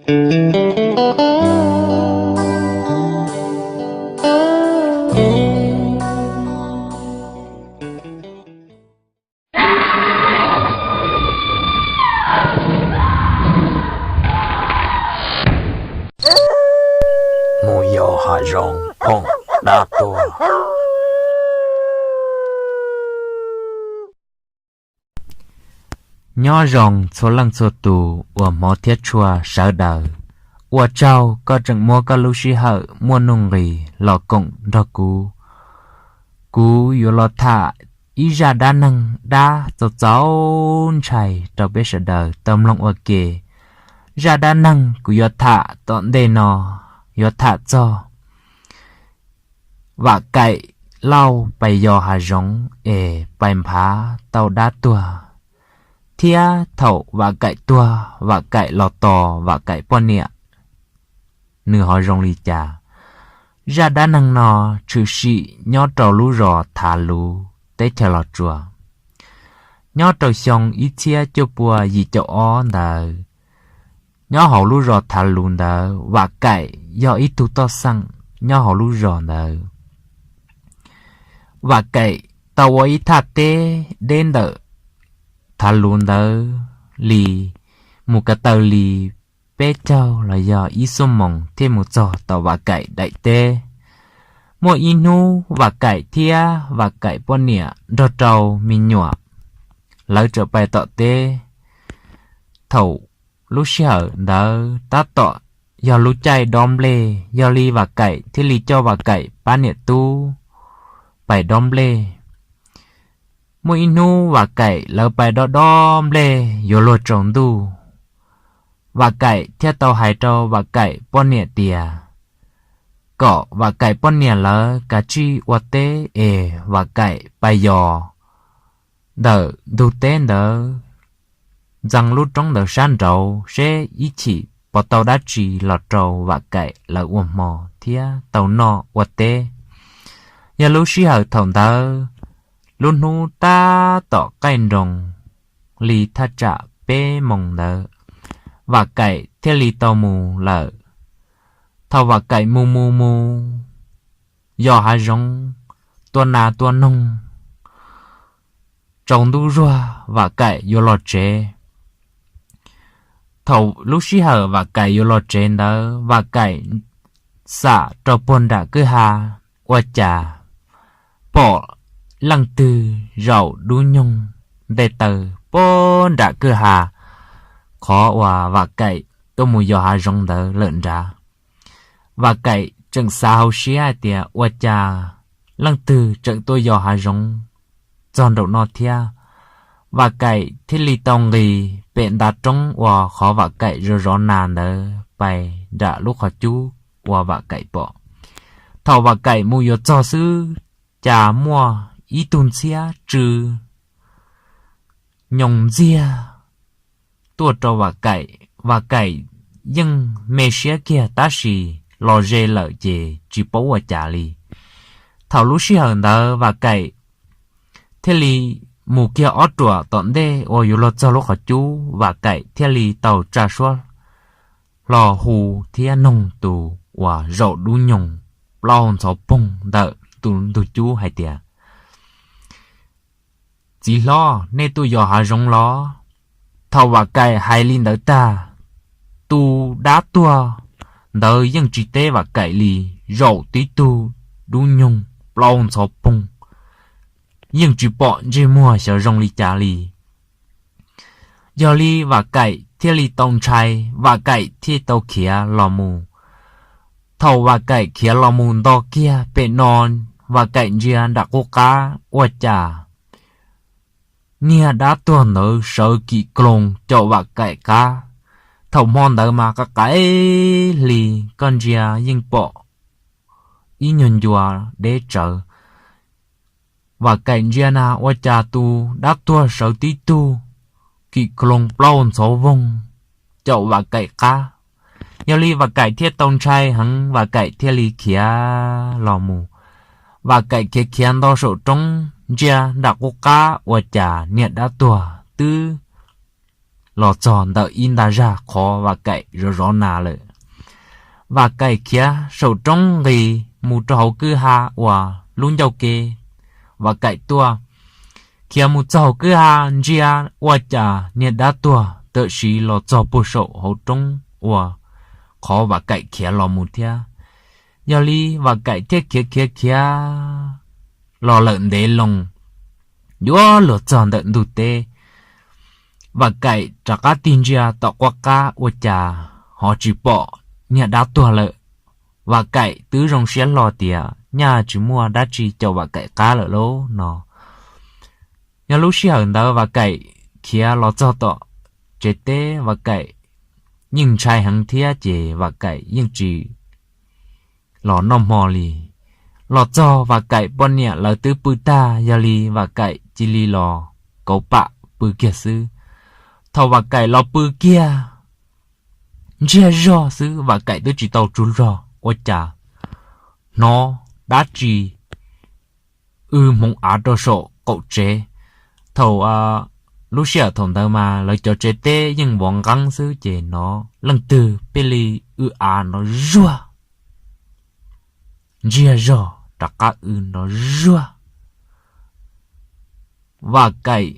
Mus yos hav zoov phoom dab tuag. Nyob zoo txhua leej txhua tus uas hmov thiab tshua sawv daws, ua tsaug koj tseem muab koj lub sij hawm muaj nuj nqis los koom nrog kuv. Kuv yuav los tham ib zaj dab neeg dab txaus txaus ntshai rau peb sawv daws tau mloog ua ke. Zaj dab neeg kuv yuav tham tom ntej no yuav tham txog Vam Kaim Lauj pais yos hav zoov es pais nphav tau dab tuag, thiab thaum Vam Kaim tuag Vam Kaim los tos Vam Kaim poj niam nws ho zoo li cas. Zaj dab neeg no tshwm sim nyob rau lub zos Thav Luv teb chaws Los Tsuas. Nyob rau xyoo ib txhiab cuaj pua yim caum ob ntawd, nyob hauv lub zos Thav Luv ntawd Vam Kaim yog ib tug toj xeem nyob hauv lub zos ntawd. Vam Kaim tau ua ib thaj teb deb ntawm Thav Luv ntawd li mus ko taw li peb caug los yog ib xuab moos thiaj mus txog tom Vam Kaim daim teb. Muaj ib hnub Vam Kaim thiab Vam Kaim poj niam nrog rau me nyuam lawv txawm pais tom teb. Thaum lub sij hawm ntawd tab tom yog lub caij dob nplej, yog li Vam Kaim thiaj li coj Vam Kaim pab niam tub pais dob nplej. Muaj ib hnub Vam Kaim lawv pais dob dob nplej yuav luag tsaus ntuj, Vam Kaim thiaj tau hais rau Vam Kaim poj niam tias kom Vam Kaim poj niam lawv kav tsij ua teb es Vam Kaim pais yos ntawm ntug teb ntawd, ntxeev lub roob ntawd sab nraud seb ib chim puas tau dab tsi los rau Vam Kaim lawv ua hmo thiab tau noj ua teb. Yog lub sij hawm thaum ntawd, lub hnub tab tom qaij nroos li thaj tsam peb moos ntawd, Vam Kaim thiaj li tau mus lawm. Thaum Vam Kaim mus mus mus yos hav zoov, tua nas tua noog, tsaus ntuj zuag Vam Kaim yuav los tsev. Thaum lub sij hawm Vam Kaim yuav los tsev ntawd, Vam Kaim xam rau puag nram kwj ha ua cas pom leej twg zaum dub nyoog nte taw puag nram kwj ha, qhov uas Vam Kaim tuaj mus yos hav zoov ntawd lawm nrad. Vam Kaim tseem xav hauv siab hais tias ua cas leej twg tseem tuaj yos hav zoov txog nraum no thiab. Vam Kaim thiaj li tau nqis pem ntav roob uas qhov Vam Kaim zov zov nas ntawd pais nram lub qhov cub uas Vam Kaim pom. Thaum Vam Kaim mus yuav txog xwb, cas muaj ib tug ntxhiab tsw nyoos ntxiag tuaj rau Vam Kaim. Vam Kaim yeej me siab kiag tab sis los ze lawm ces tsis paub ua cas li. Thaum lub sij hawm ntawd Vam Kaim thiaj li mus kiag ob ruam tom ntej uas yuav luag txog lub qhov cub, Vam Kaim thiaj li tau tsa suab hlo hu thiab noog tus uas zaum dub nyoog plaub ntxhov poog ntawm tus ntug cub hais tias, Txiv hlob, nej tuaj yos hav zoov los? Thaum Vam Kaim hais li ntawd tag, tus dab tuag ntawd yeej tsis teb Vam Kaim li, zaum tib tug dub nyoog plaub ntxhov poog, yeej tsis pom ntsej muag xyov zoo li cas li. Yog li Vam Kaim thiaj li tau ntshai, Vam Kaim thiaj tau khiav los mus. Thaum Vam Kaim khiav los mus nto kiag pem no, Vam Kaim ntsia nram qub qab ua cas niag dab tuag ntawd sawv kim kloos caum Vam Kaim qab. Thaum hmo ntawd mas qa qaib hli, koj ntsia yeej pom ib nyuag ncua deb tsawv. Vam Kaim ntsia na ua cas tus dab tuag sawv tib tug kim kloos plaub ntxhov voog caum Vam Kaim qab. Yog li Vam Kaim thiaj tau ntshai heev, Vam Kaim thiaj li khiav los mus. Vam Kaim khiav khiav nto saum roob ntsia nram qub qab ua cas niag dab tuag twb los txog ntawm ib nta zag qhov Vam Kaim zov zov nas lawm. Vam Kaim khiav saum roob nqis mus rau hauv kwj ha uas lub ncauj ke. Vam Kaim tuaj khiav mus txog hauv kwj ha ntsia ua cas niag dab tuag tam sim los txog puag saum hauv roob uas qhov Vam Kaim khiav los mus thiab. Yog li Vam Kaim thiaj khiav khiav khiav los lawm ntev loo, yuav luag txog ntawm ntug teb. Vam Kaim rov qab tig ntsia tom quab qab ua cas ho tsis pom niag dab tuag lawm. Vam Kaim twb zoo siab hlo tias nyaj tsis muaj dab tsi caum Vam Kaim qab lawm lauj no. Yog lub sij hawm ntawd Vam Kaim khiav los txog tom tsev teb, Vam Kaim yeej ntshai heev thiab ces Vam Kaim yeej tsis los noj hmo li. Los txog Vam Kaim poj niam lawv twb pw tag, yog li Vam Kaim cia li los kauv pam pw kiag xwb. Thaum Vam Kaim los pw kiag ntsiag zog xwb, Vam Kaim twb tsis tau tsaug zog ua cas hnov dab tsi w hmoov av rau saum qaum tsev. Thaum lub sij hawm thaum ntawd mas lawv cov tsev teb yeej vov nqeeb xwb ces hnov leej twg pheej li w av nrov zuag, ntsiag zog rov qab w nrov zuag. Vam Kaim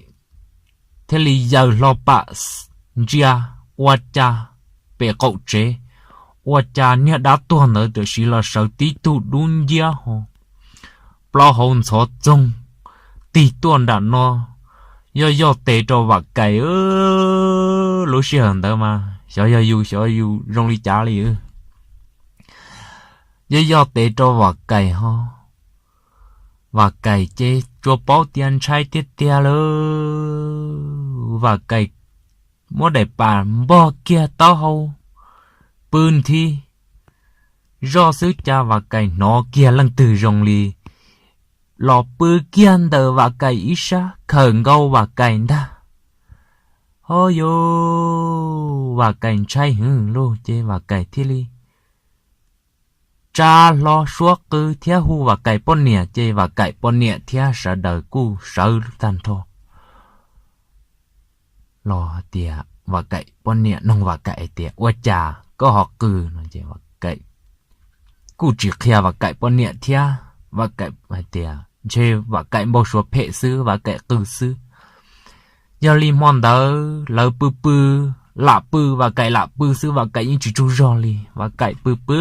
thiaj li yaws hlo pam ntsia ua cas pem qaum tsev, ua cas niag dab tuag ntawd tam sim los sawv tib tug dub nciab ho plaub hau ntxhov txoog tig tuaj nram no, yoj yoj tes rau Vam Kaim. Lub sij hawm ntawd mas xyov yog yus xyov yus zoo li cas li, yoj yoj tes rau Vam Kaim ho. Vam Kaim ces tsuas paub tias ntshai tiag tiag lawm. Vam Kaim muab daim pam npog kiag taub hau pw nthi zoj xwb cas Vam Kaim hnov kiag leej twg zoo li los pw kiag ntawm Vam Kaim ib sab khawm nkaus Vam Kaim ntag. Ho yus, Vam Kaim ntshai heev lug ces Vam Kaim thiaj li tsa hlo suab qw thiab hu Vam Kaim poj niam ces Vam Kaim poj niam thiab sawv daws kuj sawv tag nrho los tias, Vam Kaim poj niam noog Vam Kaim hais tias ua cas koj ho qw no ces Vam Kaim kuj tsis qhia Vam Kaim poj niam thiab. Vam Kaim hais tias ntshe Vam Kaim npau suav phem xwb, Vam Kaim qw xwb. Yog li hmo ntawd lawv pw pw, lam pw, Vam Kaim lam pw xwb, Vam Kaim yeej tsis tsaug zog li. Vam Kaim pw pw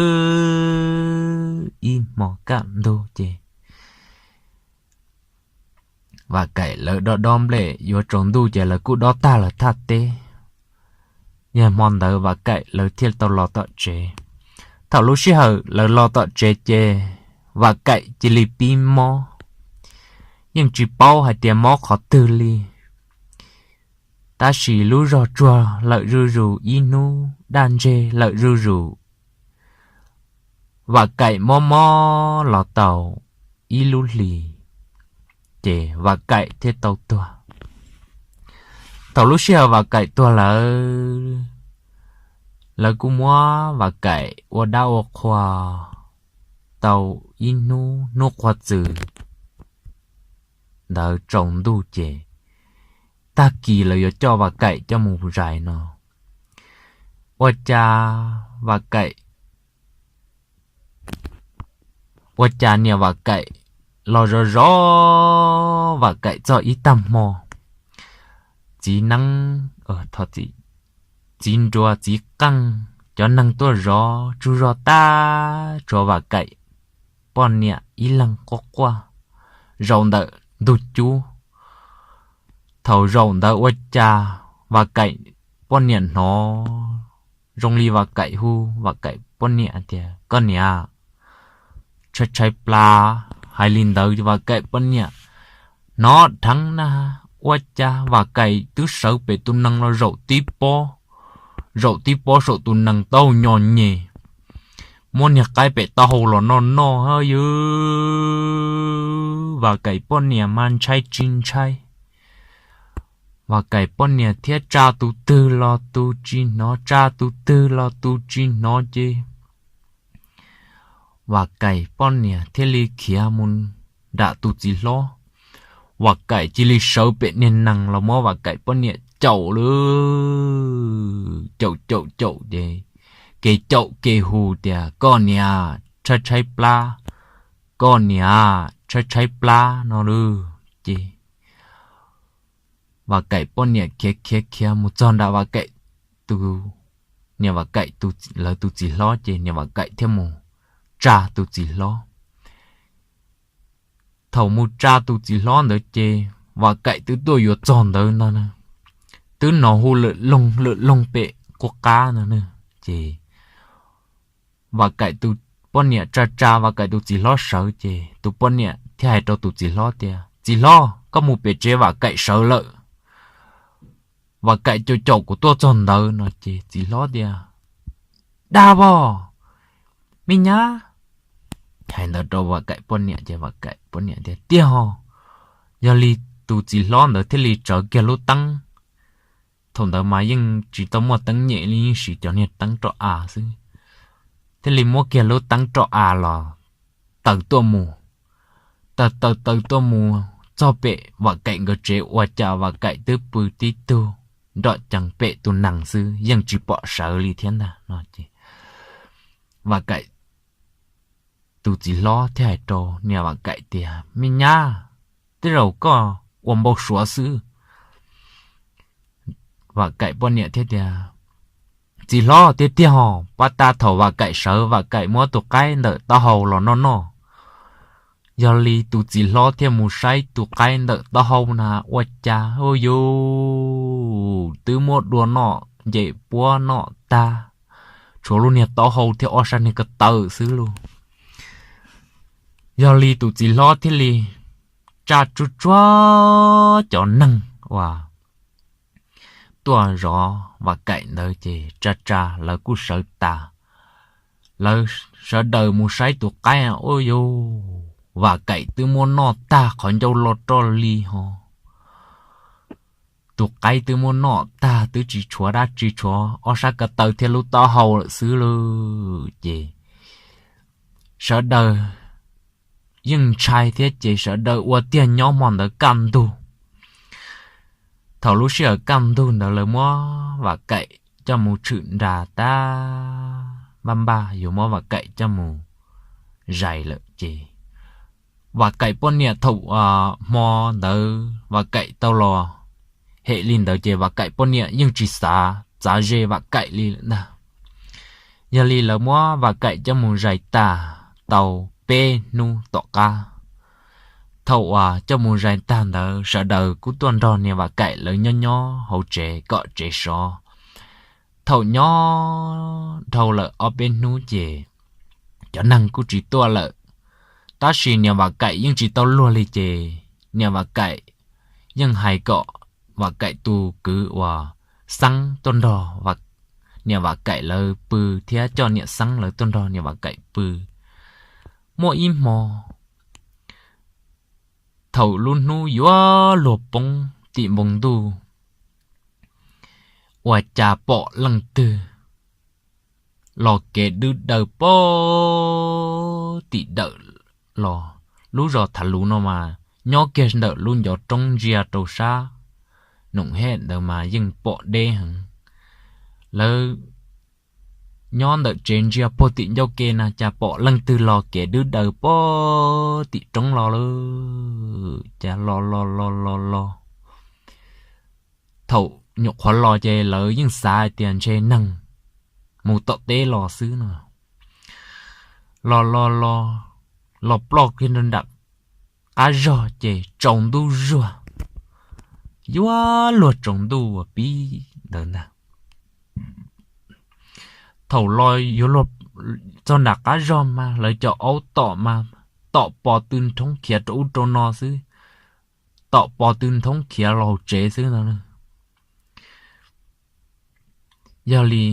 ib hmo kaj ntug ces Vam Kaim lawv dob dob nplej yuav tsaus ntuj ces lawv kuj dob tag lawv thaj teb. Yog hmo ntawd Vam Kaim lawv thiaj tau los tom tsev. Thaum lub sij hawm lawv los tom tsev ces Vam Kaim cia li pib mob, yeej tsis paub hais tias mob qhov twg li. Tab sis lub zog tsuag lawm zuj zus, ib hnub daj ntseg lawm zuj zus. Vam Kaim mob mob los tau ib lub hlis ces Vam Kaim thiaj tau tuag. Thaum lub sij hawm Vam Kaim tuag lawm, lawv kuj muab Vam Kaim ua dab ua qhua tau ib hnub, hnub qhua txws ntawd tsaus ntuj ces tag kis lawv yuav coj Vam Kaim coj mus zais no. Ua cas Vam Kaim, ua cas niam Vam Kaim los zov zov Vam Kaim txog ib tag hmo, txiv neeb, txiv nruas txiv qeej cov neeg tuaj zov tsaug zog tag, tshuav Vam Kaim poj niam ib leeg quaj quaj zaum ntawm ntug cub. Thaum zaum ntawd ua cas Vam Kaim poj niam hnov zoo li Vam Kaim hu Vam Kaim poj niam tias koj niam, tshaib tshaib plab. Hais li ntawd Vam Kaim poj niam hnov dheev na, ua cas Vam Kaim twb sawv pem tus nees los zaum tib pob, zaum tib pob saum tus nees tau nyo nyem, muab niag qaib pem taub hau los noj noj. Yus, Vam Kaim poj niam mas ntshai tsis ntshai, Vam Kaim poj niam thiab tsa tus twg los tus tsis hnov, tsa tus twg los tus tsis hnov ces Vam Kaim poj niam thiaj li khiav mus nram tus txiv hlob. Vam Kaim cia li sawv pem niag nees los muab Vam Kaim poj niam caum lawm, caum caum caum ces kev caum kev hu tias, Koj niam, tshaib tshaib plab, koj niam, tshaib tshaib plab no lawm. Ces Vam Kaim poj niam khiav khiav khiav mus txog nram Vam Kaim tus, niam Vam Kaim lawv tus txiv hlob ces niam Vam Kaim thiaj mus tsa tus txiv hlob. Thaum mus tsa tus txiv hlob ntawd ces Vam Kaim twb tuaj yuav txog ntawd ntag, twb hnov hu lawm loog lawm loog pem qub qab ntag. Ces Vam Kaim tus poj niam tsa tsa Vam Kaim tus txiv hlob sawv ces tus poj niam thiaj hais rau tus txiv hlob tias, Txiv hlob, koj mus pem tsev Vam Kaim sawv lawm, Vam Kaim caum caum kuv tuaj txog ntawd no. Ces txiv hlob tias, Dag vog, me nyab. Hais ntawd rau Vam Kaim poj niam ces Vam Kaim poj niam tias, Tiag ho. Yog li tus txiv hlob ntawd thiaj li tsawv kiag lub teeb. Thaum ntawd mas yeej tsis tau muaj teeb nyem li, yeej siv cov niag teeb roj av xwb, thiaj li muab kiag lub teeb roj av los taws tuaj mus. Taws taws taws tuaj mus txog pem Vam Kaim nkawd tsev ua cas Vam Kaim twb pw tib tug nroj cees pem tus nees xwb, yeej tsis pom sawv li thiab ntag no. Ces Vam Kaim tus txiv hlob thiaj hais rau niam Vam Kaim tias, Me nyab, tej zaum koj ua npau suav xwb. Vam Kaim poj niam thiaj tias, Txiv hlob, tiag tiag ho, pab tas thaum Vam Kaim sawv Vam Kaim muab tus qaib ntawm taub hau los noj noj. Yog li tus txiv hlob thiaj mus saib tus qaib ntawm taub hau na, ua cas, u yus, twb muab dua noj nce puab noj tag, tshuav lub niag taub hau thiab ob sab niag ko taw xwb lauj. Yog li tus txiv hlob thiaj li tsa tsuj tsuag cov neeg uas tuaj zov Vam Kaim ntawd ces tsa tsa lawv kuj sawv tas. Lawv sawv daws mus saib tus qaib, u yus, Vam Kaim twb muab noj tag qhov ncauj lo roj li ho. Tus qaib twb muab noj tag twb tsis tshuav dab tsi, tshuav ob sab ko taw thiab lub taub hau lawm xwb lauj. Ces sawv daws yeej ntshai thiab ces sawv daws ua tiag nyob hmo ntawd kaj ntug. Thaum lub sij hawm kaj ntug ntawd lawv muab Vam Kaim coj mus tshwm nra tag, npaj npaj yuav muab Vam Kaim coj mus zais lawm ces Vam Kaim poj niam thaum hmo ntawd Vam Kaim tau los hem li ntawd ces Vam Kaim poj niam yeej tsis xav txav ze Vam Kaim li lawm ntag. Yog li lawv muab Vam Kaim coj mus zais tag tau peb hnub tom qab. Thaum uas coj mus zais tag ntawd sawv daws kuj tuaj nrog niam Vam Kaim lawv nyob nyob hauv tsev kom tsev sov. Thaum nyob dhau lawm ob peb hnub ces cov neeg kuj tsis tuaj lawm, tab sis niam Vam Kaim yeej tsis tau luag li ces niam Vam Kaim yeej hais kom Vam Kaim tus kwv uas Xeeb tuaj nrog niam Vam Kaim lawv pw thiab coj niam Xeeb lawv tuaj nrog niam Vam Kaim pw. Muaj ib hmo thaum lub hnub yuav luag poob tim npoo ntuj, ua cas pom leej twg los kev dwb daws pog tim dawm los. Lub zos Thav Luv no mas nyob kiag ntawm lub ncov roob ntsia rau sab Noom Hej ntawd mas yeej pom deb heev. Lawv nyob ntawm tsev ntsia pog tim ncauj ke na cas pom leej twg los kev dwb daws pog tim roob los lawm. Cas los los los los los, thaum nyuam qhuav los ces lawv yeej xav hais tias ntshe neeg mus tom teb los xwb no. Los los los, los ploj kiag nram qab zog ces tsaus ntuj zuag, yuav luag tsaus ntuj ua pib ntawd ntag. Thaum los yuav luag txog nram qab zog mas lawv cov aub tom mas tom pos tw nrhoob khiav rau ub rau no xwb, tom pos tw nrhoob khiav los hauv tsev xwb no. Yog li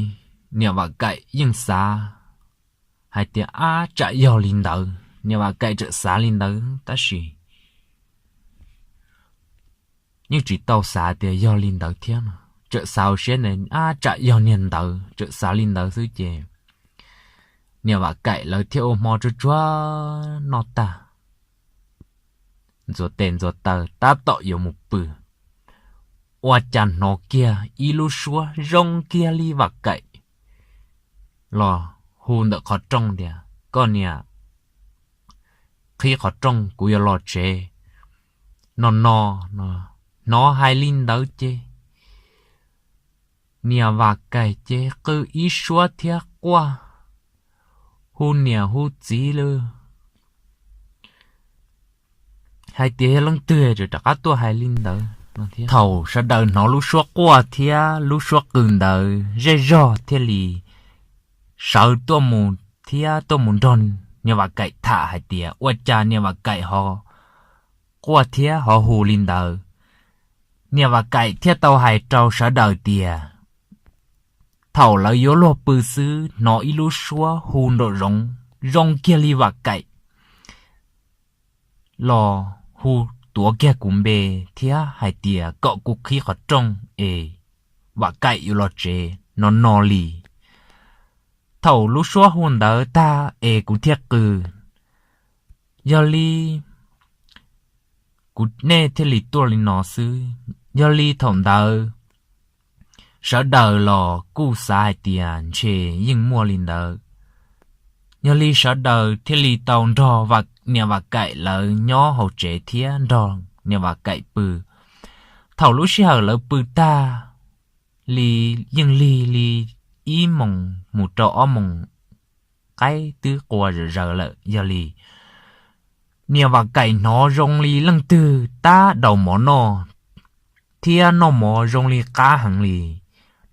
niam Vam Kaim yeej xav hais tias ab tsam yog li ntawd, niam Vam Kaim txawm xav li ntawd tab sis yeej tsis tau xav tias yog li ntawd thiab no, txawm xav hauv siab ntawd ab tsam yog niag ntawd, txawm xav li ntawd xwb ces niam Vam Kaim lawv thiaj ua hmo tsuag tsuag noj tag, ntxuav tes ntxuav taw tab tom yuav mus pw. ua cas hnov kiag ib lub suab zoo kiag li Vam Kaim los hu ntawm qhov rooj tias, Koj niam, qhib qhov rooj, kuv yuav los tsev no no. Hnov hais li ntawd ces niam Vam Kaim ces qw ib suab thiab quaj hu niam hu txiv lawm hais tias, Yog leej twg rov qab tuaj hais li ntawd? Thaum sawv daws hnov lub suab quaj thiab lub suab qw ntawd, zej zog thiaj li sawv tuaj mus thiab tuaj mus nrog niam Vam Kaim tham hais tias, Ua cas niam Vam Kaim ho quaj thiab ho hu li ntawd? Niam Vam Kaim thiaj tau hais rau sawv daws tias, thaum lawv yuav luag pw xwb, hnov ib lub suab hu nraum zoov zoo kiag li Vam Kaim los hu tuav kiag kuv npe thiab hais tias kom kuv qhib qhov rooj es Vam Kaim yuav los tsev no no li. Thaum lub suab hu ntawd tag es kuv thiaj qw. Yog li kuv, nej thiaj li tuaj li no xwb. Yog li thaum ntawd sawv daws los kuj xav hais tias ntshe yeej muaj li ntawd. Yog li sawv daws thiaj li tau nrog niam Vam Kaim lawv nyob hauv tsev thiab nrog niam Vam Kaim pw. Thaum lub sij hawm lawv pw tag li, yeej lig li ib moos mus rau ob moos qaib twb qua zom zaws lawm. Yog li niam Vam Kaim hnov zoo li leej twg tab daus mov noj thiab noj mov zoo li qab heev li.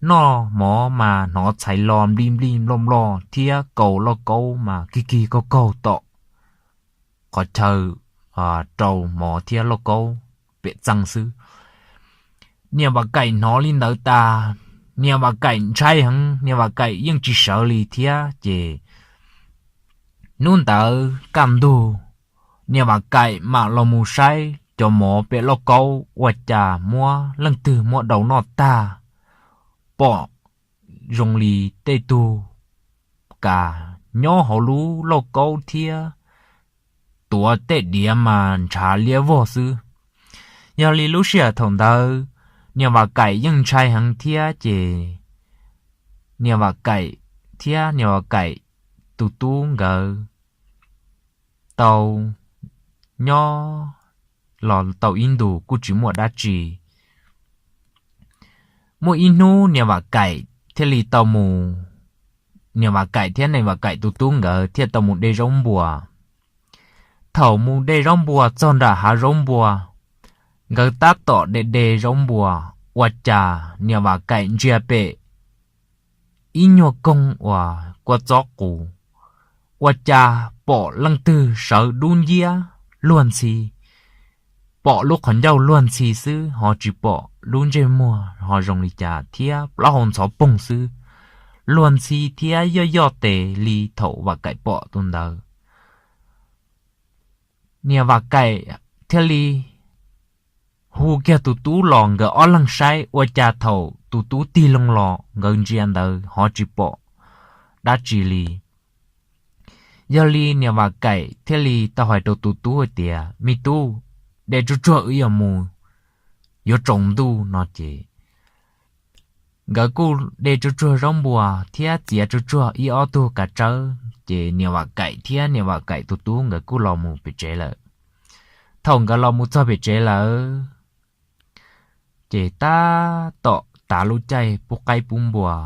Noj mov mas hnov txhais lo nplij nplij nploj nploj thiab kaus lauj kaub mas kig kig kaug kaug tom qhov chaw rau mov thiab lauj kaub pem txee xwb. Niam Vam Kaim hnov li ntawd tas, niam Vam Kaim ntshai heev, niam Vam Kaim yeej tsis sawv li thiab ces hnub ntawd kaj ntug, niam Vam Kaim mam los mus saib cov mov pem lauj kaub ua cas muab leej twg muab daus noj tag, pom zoo li tej tug kas nyob hauv lub lauj kaub thiab tuav tej diav mas ntshav liab vog xwb. Yog li lub sij hawm thaum ntawd niam Vam Kaim yeej ntshai heev thiab ces niam Vam Kaim thiab niam Vam Kaim tus tub nkawd tau nyob los tau ib ntus kuj tsis muaj dab tsi. Muaj ib hnub niam Vam Kaim thiaj li tau mus, niam Vam Kaim thiab niam Vam Kaim tus tub nkawd thiaj tau mus de zaub npua. Thaum mus de zaub npua txog nram hav zaub npua, nkawd tab tom de de zaub npua, ua cas niam Vam Kaim ntsia pem ib nyuag koog uas kua txob qus, ua cas pom leej twg sawv dub nciab luag ntxhi, pom lub qhov ncauj luag ntxhi xwb ho tsis pom lub ntsej muag ho zoo li cas thiab plaub hau ntxhov poog xwb, luag ntxhi thiab yoj yoj tes li thaum Vam Kaim pom tus ntawd. Niam Vam Kaim thiaj li hu kiag tus tub los nkawd ob leeg saib, ua cas thaum tus tub tig loo los nkawd ntsia ntawd ho tsis pom dab tsi li. Yog li niam Vam Kaim thiaj li tau hais rau tus tub hais tias, Me tub, de tsuag tsuag wb yuav mus, yuav tsaus ntuj no ces nkawd kuj de tsuag tsuag zaub npua thiab txiav tsuag tsuag ib ob tug kav tsawb ces niam Vam Kaim thiab niam Vam Kaim tus tub nkawd kuj los mus pem tsev lawm. Thaum nkawd los mus txog pem tsev lawm ces tab tom tav lub caij pub qaib pub npua.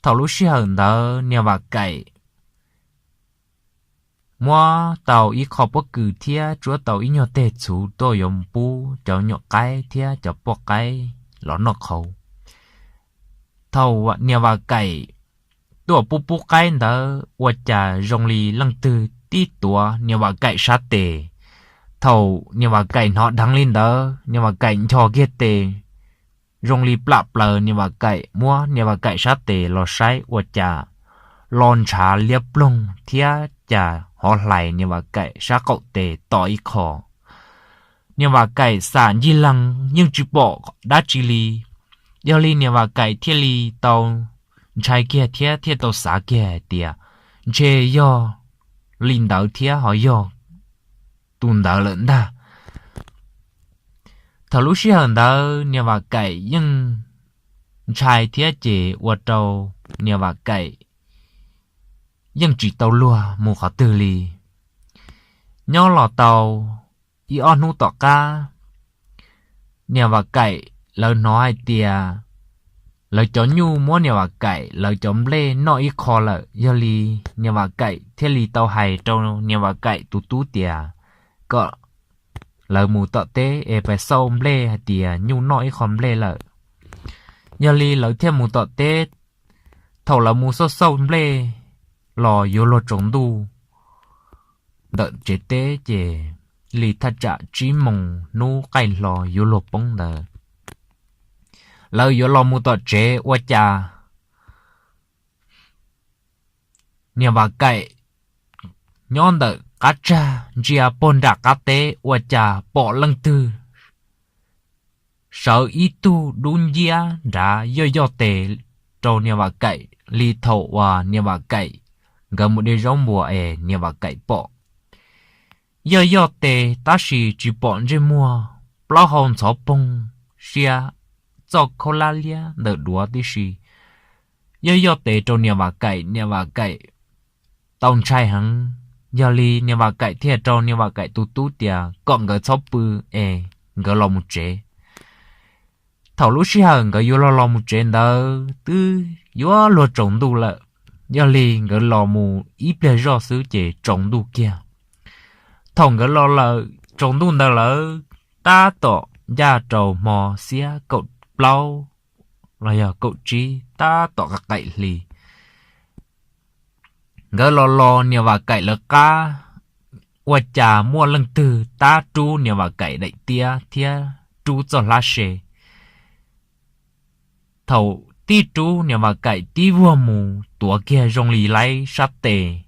Thaum lub sij hawm ntawd niam Vam Kaim muab tau ib qho pob kws thiab tsuab tau ib nyuag teg txhuv tuaj yuav pub cov nyuam qaib thiab cov poj qaib los noj qhauv. Thaum niam Vam Kaim tuaj pub pub qaib ntawd ua cas zoo li leej twg tib tuav niam Vam Kaim sab tes. Thaum niam Vam Kaim hnov dheev li ntawd, niam Vam Kaim ncho kiag tes, zoo li plam plaws niam Vam Kaim, muab niam Vam Kaim sab tes los saib ua cas los ntshav liab ploog thiab cas hov hlais niam Vam Kaim sab qaum tes to ib qho. Niam Vam Kaim xam ncig leeg yeej tsis pom dab tsi li. Yog li niam Vam Kaim thiaj li tau ntshai kiag thiab thiaj tau xav kiag hais tias, Ntshe yog li ntawd thiab ho yog tus ntawd lawm ntag. Thaum lub sij hawm ntawd niam Vam Kaim yeej ntshai thiab ces ua rau niam Vam Kaim yeej tsis tau luag mus qhov twg li. Nyob los tau ib ob hnub tom qab, niam Vam Kaim lawv hnov hais tias lawv cov nyuj muab niam Vam Kaim lawv cov nplej noj ib qho lawm. Yog li niam Vam Kaim thiaj li tau hais rau niam Vam Kaim tus tub tias kom lawv mus tom teb es pais xauj nplej hais tias nyuj noj ib qho nplej lawm. Yog li lawv thiaj mus tom teb. Thaum lawv mus xauj xauj nplej los yuav luag tsaus ntuj ntawm tsev teb ces li thaj tsam tsib moos hnub qaij hlo yuav luag poob ntawd. Lawv yuav los mus tom tsev ua cas niam Vam Kaim nyob ntawm qab tsag ntsia puag nram qab teb ua cas pom leej twg sawv ib tug dub nciab nrad yoj yoj tes rau niam Vam Kaim li thaum uas niam Vam Kaim nkawd mus de zaub npua es niam Vam Kaim pom. Yoj yoj tes tab sis tsis pom ntsej muag, plaub hau ntxhov poog, siab txoj khaub hlab liab ntawm duav tib si. Yoj yoj tes rau niam Vam Kaim, niam Vam Kaim tau ntshai heev. Yog li niam Vam Kaim thiaj rau niam Vam Kaim tus tub tias kom nkawd txhob pw es nkawd los mus tsev. Thaum lub sij hawm nkawd yuav los los mus tsev ntawd twb yuav luag tsaus ntuj lawm. Yog li nkawd los mus ib pliag zoj xwb ces tsaus ntuj kiag. Thaum nkawd los lawm tsaus ntuj ntawd lawm, tab tom ncaj rau hmo xiab kaum plaub los yog kaum tsib, tab tom qaim hli. Nkawd los los niam Vam Kaim lawv qab, ua cas muaj leej twg tab rub niam Vam Kaim daim tiab thiab rub txoj hlab se. Thaum tib rub niam Vam Kaim tib vuag mus tuav kiag zoo li laib sab tes.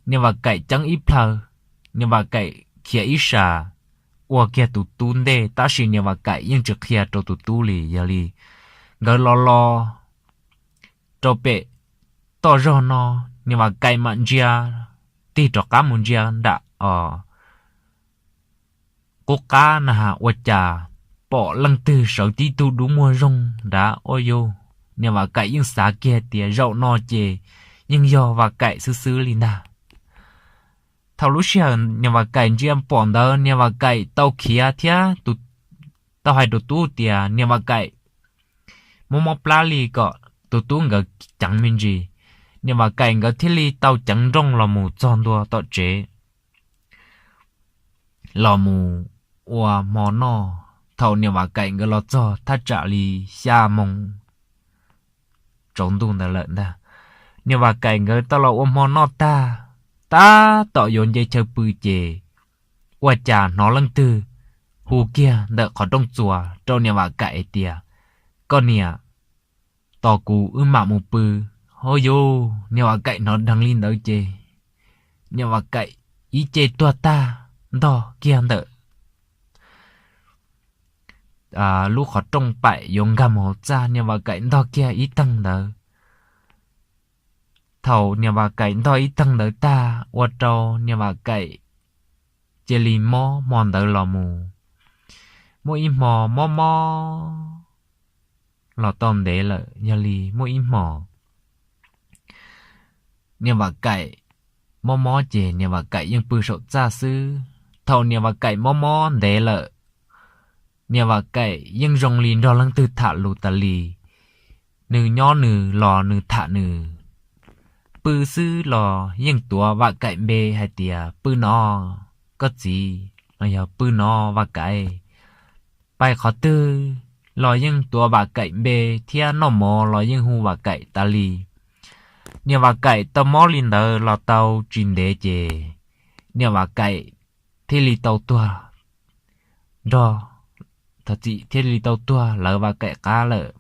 Niam Vam Kaim ceeb ib plhaw, niam Vam Kaim khiav ib sas ua kiag tus tub ntej, tab sis niam Vam Kaim yeej tsis qhia rau tus tub li. Yog li nkawd los los rau pem toj zog no, niam Vam Kaim mam ntsia tig rov qab mus ntsia nram os qub qab na has ua cas pom leej twg sawv tib tug dub muag zoog nrad ua yus. Niam Vam Kaim yeej xav kiag tias zaum no ces yeej yog Vam Kaim xwb xwb li ntag. Thaum lub sij hawm niam Vam Kaim ntsia pom ntawd niam Vam Kaim tau khiav thiab tau hais rau tub tias niam Vam Kaim mob mob plab li kom tus tub nkawd ceev me ntsis. Niam Vam Kaim nkawd thiaj li tau ceev nrooj los mus txog ntua tom tsev los mus ua hmo noj. Thaum niam Vam Kaim nkawd los txog thaj tsam li xya moos tsaus ntuj ntawd lawm ntag. Niam Vam Kaim nkawd tau los ua hmo noj tag, tab tom yuav nce chaw pw ces ua cas hnov leej twg hu kiag ntawm qhov rooj txuas rau niam Vam Kaim hais tias, koj niam, tos kuv wb mam mus pw. Hauj yus, niam Vam Kaim hnov dheev li ntawd ces niam Vam Kaim ib ce tuag tag ntog kiag ntawm lub qhov rooj paim yuav nkag mus hauv txaj, niam Vam Kaim ntog kiag ib teeg ntawd. Thaum niam Vam Kaim ntog ib teeg ntawd tag ua rau niam Vam Kaim cia li mob hmo ntawd los mus. Muaj ib hmo mob mob los tau ntev lawm, yog li muaj ib hmo niam Vam Kaim mob mob ces niam Vam Kaim yeej pw saum txaj xwb. Thaum niam Vam Kaim mob mob ntev lawm, niam Vam Kaim yeej zoo li nrog leej twg tham lus tas li. Nws nyob nws los nws tham nws, pw xwb los yeej tuav Vam Kaim npe hais tias pw no koj txiv, los yog pw no Vam Kaim. Pais qhov twg los yeej tuav Vam Kaim npe thiab noj mov los yeej hu Vam Kaim tas li. Niam Vam Kaim tau mob li ntawd los tau tsis ntev ces niam Vam Kaim thiaj li tau tuag nrog, txim thiaj li tau tuag lawv Vam Kaim qab lawm.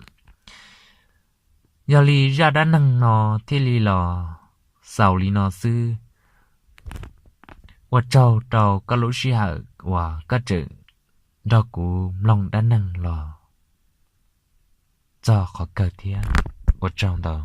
Yog li zaj dab neeg no thiaj li los xaus li no xwb. Ua tsaug rau koj lub sij hawm uas koj tseem nrog kuv mloog dab neeg los txog qhov kawg thiab. Ua tsaug ntau.